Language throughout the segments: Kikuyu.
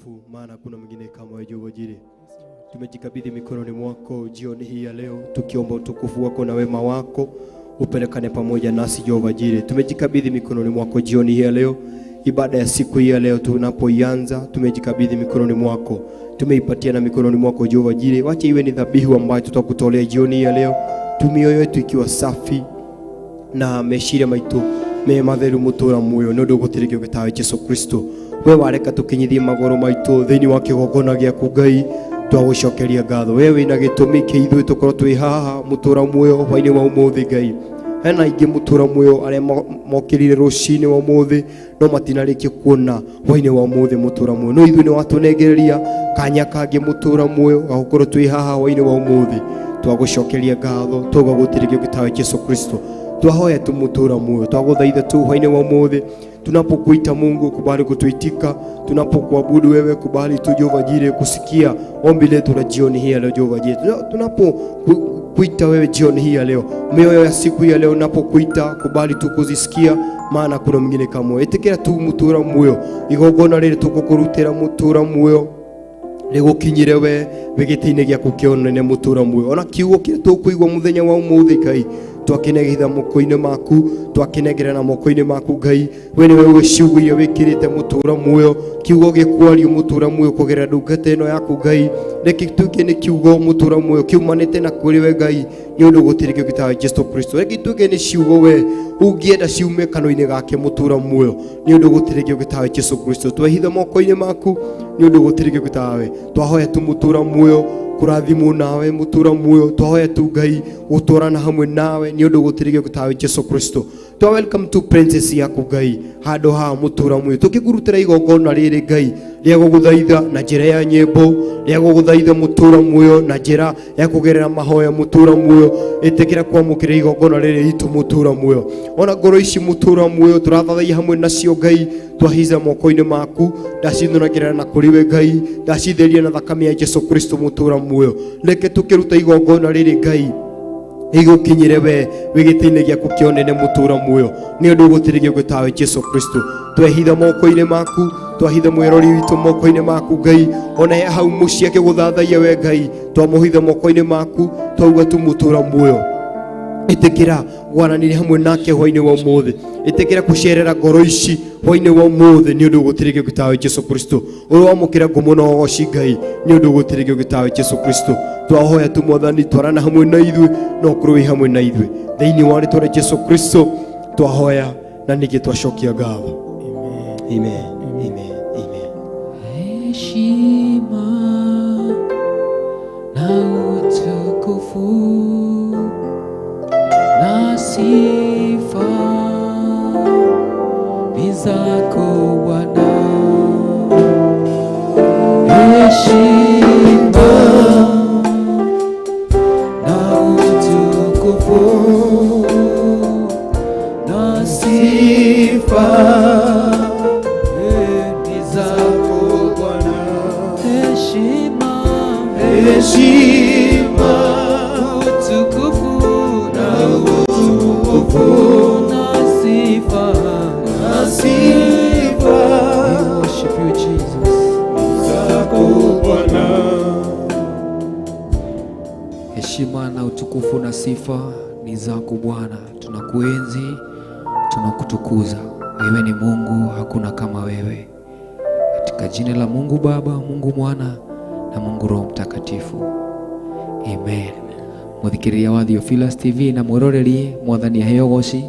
utukufu, maana hakuna mwingine kama wewe Jehova Jireh. Tumejikabidhi mikononi mwako jioni hii ya leo, tukiomba utukufu wako na wema wako upelekane pamoja nasi Jehova Jireh. Tumejikabidhi mikononi mwako jioni hii ya leo, ibada ya siku hii ya leo tunapoianza, tumejikabidhi mikononi mwako, tumeipatia na mikononi mwako Jehova Jireh. Wacha iwe ni dhabihu ambayo tutakutolea jioni hii ya leo, tumioyo yetu ikiwa safi na meciria maitũ me matheru mũtũra muoyo nĩ ũndũ gũtirĩ kĩũngĩ tawe Jesu Kristo. We wareka tũkinyithie magũrũ maitũ thĩinĩ wa kĩgongona gĩaku Ngai, twagũcokeria ngatho. We wĩna gĩtũmi kĩa ithuĩ tũkorwo twĩ haha mũtũra muoyo hwainĩ wa ũmũthĩ Ngai. Hena aingĩ mũtũra muoyo arĩa mokĩrire rũcinĩ wa ũmũthĩ no matinarĩkia kuona hwainĩ wa ũmũthĩ mũtũra muoyo, no ithuĩ nĩ watũnengereria kanya kangĩ mũtũra muoyo ga gũkorwo twĩ haha hwainĩ wa ũmũthĩ. Twagũcokeria ngatho, twauga gũtirĩ kĩũngĩ tawe Jesu Kristo. Twahoya tu mũtũra muoyo, twagũthaitha tu hwainĩ wa ũmũthĩ tunapokuita Mungu, kubali kutuitika. Tunapokuabudu wewe, kubali tu Jehova Jireh kusikia ombi letu la jioni hii ya leo Jehova Jireh. Tunapokuita wewe jioni hii ya leo, mioyo ya siku hii ya leo unapokuita, kubali tu kuzisikia, maana kuna mwingine kama wewe. Itikira tu mutura muoyo igongona rĩrĩ tũgũkũrutĩra mũtũra muoyo rĩgũkinyire we wĩ gĩtĩ-inĩ gĩaku kĩa ũnene mũtũra muoyo. Ona kiugo kĩrĩa tũkũigua mũthenya wa ũmũthĩ Ngai, twakinegitha moko-inĩ maku, twakinengerana moko-inĩ maku Ngai. We nĩwe ũĩ ciugo iria wĩkĩrĩte mũtũra muoyo, kiugo gĩkwario mũtũra muoyo kũgerera ndungata ĩno yaku Ngai. Reke gĩtuĩke nĩ kiugo mũtũra muoyo kiumanĩte na kũrĩ we Ngai, nĩ ũndũ gũtirĩ kĩngĩ tawe Jesu Kristo. Reke gĩtuĩke nĩ ciugo we ũngĩenda ciume kanua-inĩ gake mũtũra muoyo, nĩ ũndũ gũtirĩ kĩngĩ tawe Jesu Kristo. Twehitha moko-inĩ maku, nĩ ũndũ gũtirĩ kĩngĩ tawe. Twahoya tu mũtũra muoyo kũrathimwo nawe mũtũra muoyo, twahoya tu Ngai gũtwarana hamwe nawe, nĩ ũndũ gũtirĩ kĩngĩ tawe Jesu Kristo. Twa welcome to princess yaku Ngai handũ haha mũtũra muoyo, tũkĩkũrutĩra igongona rĩrĩ Ngai rĩa gũgũthaitha na njĩra ya nyĩmbo, rĩa gũgũthaitha mũtũra muoyo na njĩra ya kũgerera mahoya mũtũra muoyo. Ĩtĩkĩra kwamũkĩra igongona rĩrĩ ritũ mũtũra muoyo. Ona ngoro ici mũtũra muoyo tũrathathaiya hamwe nacio Ngai, twahica moko-inĩ maku, ndacithũnagĩra na kũrĩ we Ngai, ndacitheria na thakame ya Jesu Kristo mũtũra muoyo. Reke tũkĩruta igongona rĩrĩ Ngai igũkinyĩre we wĩ gĩtĩ-inĩ gĩaku kĩa ũnene mũtũra muoyo, nĩ ũndũ gũtirĩ gĩũngĩ tawe Jesu Kristo. Twehitha moko-inĩ maku, twahitha mwĩrori witũ moko-inĩ maku Ngai, ona he hau mũciĩ akĩgũthathaiya we Ngai, twamũhitha moko-inĩ maku, twauga tu mũtũra muoyo. Ĩtĩkĩra gwaranĩria hamwe nake hwainĩ wa ũmũthĩ, ĩtĩkĩra kũcerera ngoro ici hwainĩ wa ũmũthĩ, nĩ ũndũ gũtirĩ gĩũngĩ tawe Jesu Kristo. Ũrĩwamũkĩra ngumo na ũgoci Ngai, nĩ ũndũ gũtirĩ gĩũngĩ tawe Jesu Kristo. Twahoya tu Mwathani, twarana hamwe na ithuĩ na ũkorwo wĩ hamwe na ithuĩ thĩinĩ wa rĩtwa rĩa Jesu Kristo twahoya na ningĩ twacokia ngatho. Amen. Amen. Amen. Heshima na utukufu na sifa ni zako Bwana. Heshima na utukufu na sifa ni zako Bwana. Heshima, heshima, utukufu na utukufu na sifa, na sifa. We worship you, Jesus. Zako Bwana. Heshima na utukufu na sifa ni zako Bwana. Tunakuenzi, tunakutukuza. Wewe ni Mungu, hakuna kama wewe. Katika jina la Mungu Baba, Mungu Mwana na Mungu Roho Mtakatifu. Amen. Muthikiriria wa Theophilus TV na mwiroreri, Mwathani aheo goci.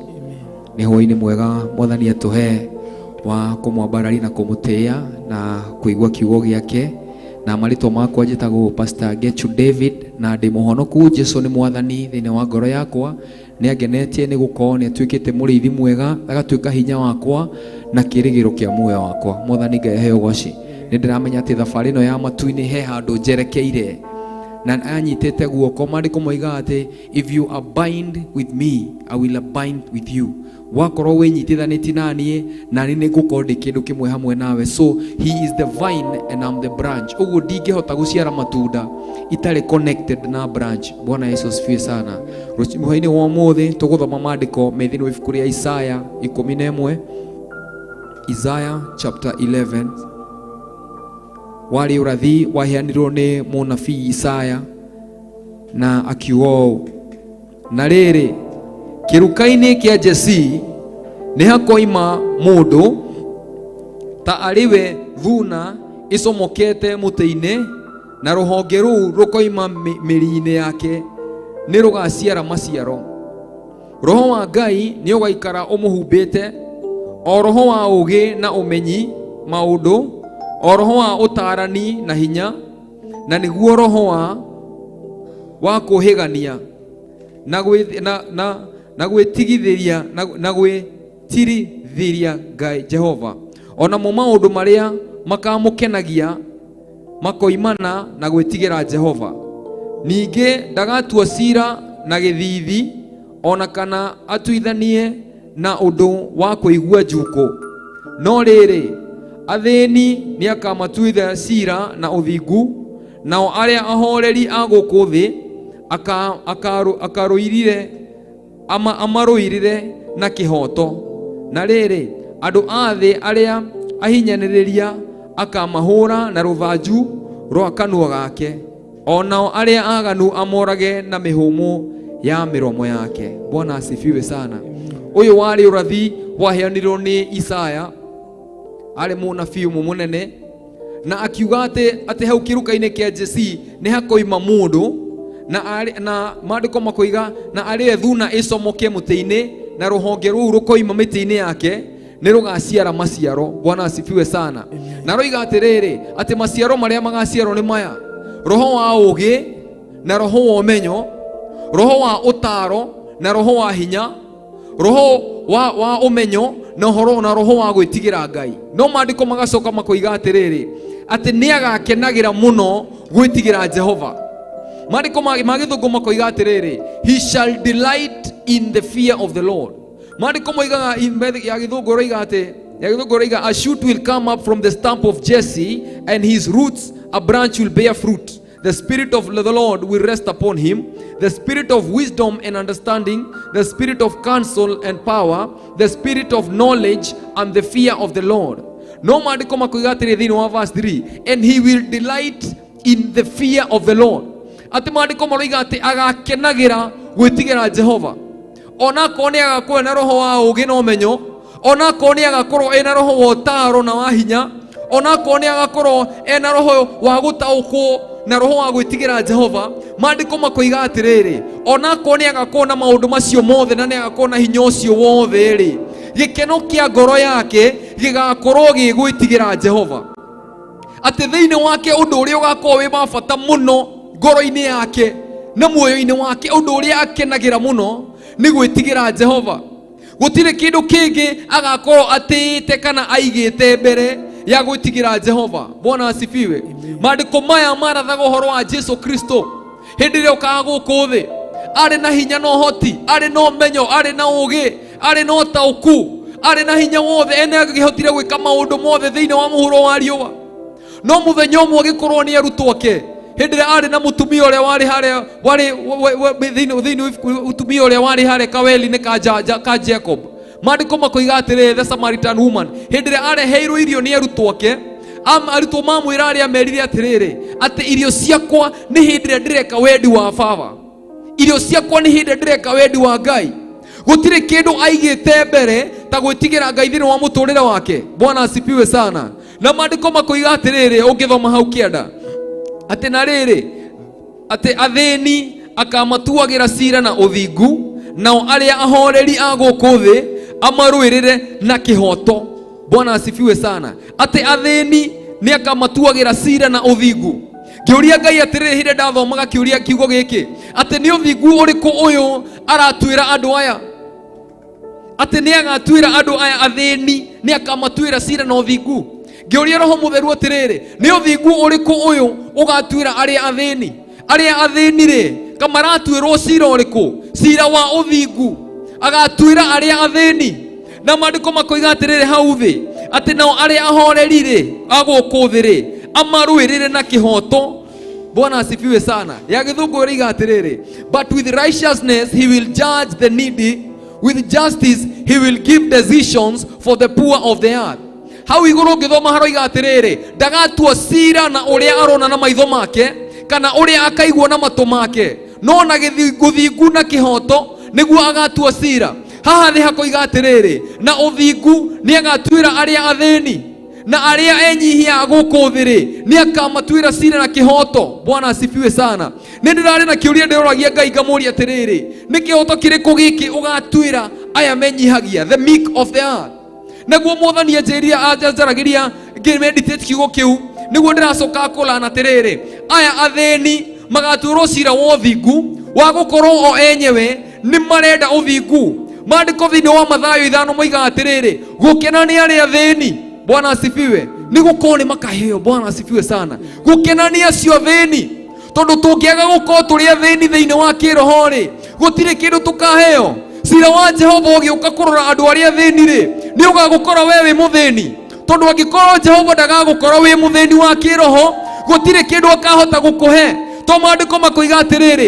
Nĩ hwainĩ mwega Mwathani atũhe wa kũmwambarari na kũmũtĩĩa na kũigua kiugo gĩake. Na marĩtwa makwa njĩtagwo Pastor Gechu David na ndĩ mũhonoku. Jesu nĩ Mwathani thĩinĩ wa ngoro yakwa, nĩ angenetie nĩ gũkorwo nĩ atuĩkĩte mũrĩithi mwega, agatuĩka hinya wakwa na kĩĩrĩgĩrĩro kĩa muoyo wakwa. Mwathani Ngai aheo goci. Nĩ ndĩramenya atĩ thabarĩ ĩno ya matu-inĩ he handũ njerekeire na anyitĩte guoko. Maandĩko moigaga atĩ if you abide with me, I will abide with you. Wakorwo wĩnyitithanĩtie na niĩ, na niĩ nĩngũkorwo ndĩ kĩndũ kĩmwe hamwe nawe. So he is the vine and I'm the branch. Ũguo ndingĩhota gũciara matunda itarĩ connected na branch. Bwana Yesu asifiwe sana. Hwainĩ wa ũmũthĩ tũgũthoma maandĩko me thĩinĩ wa ibuku rĩa Isaya 11, Isaiah chapter 11. Warĩ ũrathi waheanirwo nĩ mũnabii Isaya na akiuga ũũ, na rĩrĩ, kĩruka-inĩ kĩa Jesii nĩ hakoima mũndũ ta arĩ we thuna ĩcomokete mũtĩ-inĩ, na rũhonge rũu rũkoima mĩri-inĩ yake nĩ rũgaciara maciaro. Roho wa Ngai nĩ ũgaikara ũmũhumbĩte, o roho wa ũũgĩ na ũmenyi maũndũ, o roho wa ũtaarani na hinya, na nĩguo roho wa kũhĩgania na gwĩ- na na na gwĩtigithĩria na gwĩtirithiria Ngai Jehova. Onamo maũndũ marĩa makamũkenagia makoimana na gwĩtigĩra Jehova. Ningĩ ndagatua cira na gĩthiithi, ona kana atuithanie na ũndũ wa kũigua njukũ. No rĩrĩ, athĩni nĩakamatuithia cira na ũthingu, nao arĩa ahoreri a gũkũ thĩ amarũirire na kĩhooto. Na rĩrĩ, andũ a thĩ arĩa ahinyanĩrĩria akamahũra na rũthanju rwa kanua gake, o nao arĩa aganu amorage na mĩhũmũ ya mĩromo yake. Bwana asifiwe sana. Ũyũ warĩ ũrathi waheanirwo nĩ Isaya, arĩ mũnabii ũmwe mũnene, na akiuga atĩ hau kĩruka-inĩ kĩa Jesii nĩ hakoima mũndũ, na maandĩko makoiga na arĩe thuna ĩcomoke mũtĩ-inĩ, na rũhonge rũu rũkoima mĩtĩ-inĩ yake nĩ rũgaciara maciaro. Bwana asifiwe sana. Na roiga atĩrĩrĩ, atĩ maciaro marĩa magaciarwo nĩ maya: roho wa ũũgĩ na roho wa ũmenyo, roho wa ũtaaro na roho wa hinya, roho wa ũmenyo na ũhoro na roho wa gwĩtigĩra Ngai. No maandĩko magacoka makoiga atĩrĩrĩ, atĩ nĩ agakenagĩra mũno gwĩtigĩra Jehova. Maandĩko ma gĩthũngũ makoiga atĩrĩrĩ, he shall delight in the fear of the Lord. Maandĩko moigaga ya gĩthũngũ roiga atĩ, ya gĩthũngũ roiga, a shoot will come up from the stump of Jesse, and his roots a branch will bear fruit. The spirit of the Lord will rest upon him, the spirit of wisdom and understanding, the spirit of counsel and power, the spirit of knowledge and the fear of the Lord. No maandĩko makoiga atĩrĩ thĩinĩ wa verse 3, and he will delight in the fear of the Lord. Atĩ maandĩko maroiga atĩ agakenagĩra gwĩtigĩra Jehova. Onakorwo nĩ agakorwo na roho wa ũũgĩ na ũmenyo, onakorwo nĩ agakorwo ena roho wa ũtaaro na wa hinya, onakorwo nĩ agakorwo ena roho wa gũtaũkwo na roho wa gwĩtigĩra Jehova, maandĩko makoiga atĩrĩrĩ, onakorwo nĩ agakorwo na maũndũ macio mothe na nĩ agakorwo na hinya ũcio wothe rĩ, gĩkeno kĩa ngoro yake gĩgakorwo gĩ gwĩtigĩra Jehova. Atĩ thĩinĩ wake ũndũ ũrĩa ũgakorwo wĩ wa bata mũno ngoro-inĩ yake na muoyo-inĩ wake, ũndũ ũrĩa akenagĩra mũno nĩ gwĩtigĩra Jehova. Gũtirĩ kĩndũ kĩngĩ agakorwo atĩĩte kana aigĩte mbere ya gwĩtigĩra Jehova. Bwana asifiwe. Maandĩko maya marathaga ũhoro wa Jesu Kristo hĩndĩ ĩrĩa okaga gũkũ thĩ, arĩ na hinya na ũhoti, arĩ na ũmenyo, arĩ na ũũgĩ, arĩ na ũtaũku, arĩ na hinya wothe, ene agĩhotire gwĩka maũndũ mothe thĩinĩ wa mũhuro wa riũa. No mũthenya ũmwe agĩkorwo nĩ arutwo ake, hĩndĩ ĩrĩa arĩ na mũtumia ũrĩa warĩ harĩa, warĩ thĩinĩ wa ibuku, mũtumia ũrĩa warĩ harĩa kaweli-inĩ ka Jacob. Maandĩko makoiga atĩrĩrĩ, the Samaritan woman, hĩndĩ ĩrĩa areheirwo irio nĩ arutwo ake, arutwo mamwĩra arĩa merire atĩrĩrĩ, atĩ irio ciakwa nĩ hĩndĩ ĩrĩa ndĩreka wendi wa Baba, irio ciakwa nĩ hĩndĩ ĩrĩa ndĩreka wendi wa Ngai. Gũtirĩ kĩndũ aigĩte mbere ta gwĩtigĩra Ngai thĩinĩ wa mũtũrĩre wake. Bwana asifiwe sana. Na maandĩko makoiga atĩrĩrĩ, ũngĩthoma hau kĩanda, atĩ na rĩrĩ, atĩ athĩni akamatuagĩra cira na ũthingu, nao arĩa ahoreri a gũkũ thĩ amarũĩrĩre na kĩhooto. Bwana asifiwe sana. Atĩ athĩni nĩ akamatuagĩra cira na ũthingu. Ngĩũria Ngai atĩrĩrĩ, hĩndĩ ndathomaga kĩũria kiugo gĩkĩ, atĩ nĩ ũthingu ũrĩkũ ũyũ aratuĩra andũ aya? Atĩ nĩ agatuĩra andũ aya athĩni, nĩ akamatuĩra cira na ũthingu. Ngĩũria Roho Mũtheru atĩrĩrĩ, nĩ ũthingu ũrĩkũ ũyũ ũgatuĩra arĩa athĩni? Arĩa athĩni rĩ, kamaratuĩrwo cira ũrĩkũ? Cira wa ũthingu. Agatuĩra arĩa athĩni. Na maandĩko makoiga atĩrĩrĩ hau thĩ, atĩ nao arĩa ahoreri rĩ, a gũkũ thĩ rĩ, amarũĩrĩre na kĩhooto. Bwana asifiwe sana. Ya gĩthũngũ ĩroiga atĩrĩrĩ, but with righteousness he will judge the needy, with justice he will give decisions for the poor of the earth. Hau igũrũ ũngĩthoma haroiga atĩrĩrĩ, ndagatua cira na ũrĩa arona na maitho make kana ũrĩa akaigua na matũ make, no na ũthingu na kĩhoto nĩguo agatua cira. Haha thĩ hakoiga atĩrĩrĩ, na ũthingu nĩ agatuĩra arĩa athĩni na arĩa enyihia gũkũ thĩ rĩ, nĩ akamatuĩra cira na kĩhoto. Bwana asifiwe sana. Nĩ ndĩrarĩ na kĩũria ndĩroragia Ngai ngamũria atĩrĩrĩ, nĩ kĩhoto kĩrĩkũ gĩkĩ ũgatuĩra aya menyihagia, the meek of the earth? Naguo Mwathani anjĩrire, anjaragĩria ngĩmeditate kiugo kĩu, nĩguo ndĩracoka kũlana atĩrĩrĩ, aya athĩni magatuĩrwo cira wa ũthingu wa gũkorwo o enyewe nĩ marenda ũthingu. Maandĩko thĩinĩ wa Mathayo 5 moigaga atĩrĩrĩ, gũkena nĩ arĩa athĩni. Bwana asifiwe. Nĩ gũkorwo nĩ makaheo. Bwana asifiwe sana. Gũkena nĩ acio athĩni, tondũ tũngĩaga gũkorwo tũrĩ athĩni thĩinĩ wa kĩroho rĩ, gũtirĩ kĩndũ tũkaheo. Cira wa Jehova ũgĩũka kũrora andũ arĩa athĩni rĩ, nĩ ũgagũkora we wĩ mũthĩni, tondũ angĩkorwo Jehova ndagagũkora wĩ mũthĩni wa kĩroho, gũtirĩ kĩndũ akahota gũkũhe, to maandĩko makoiga atĩrĩrĩ.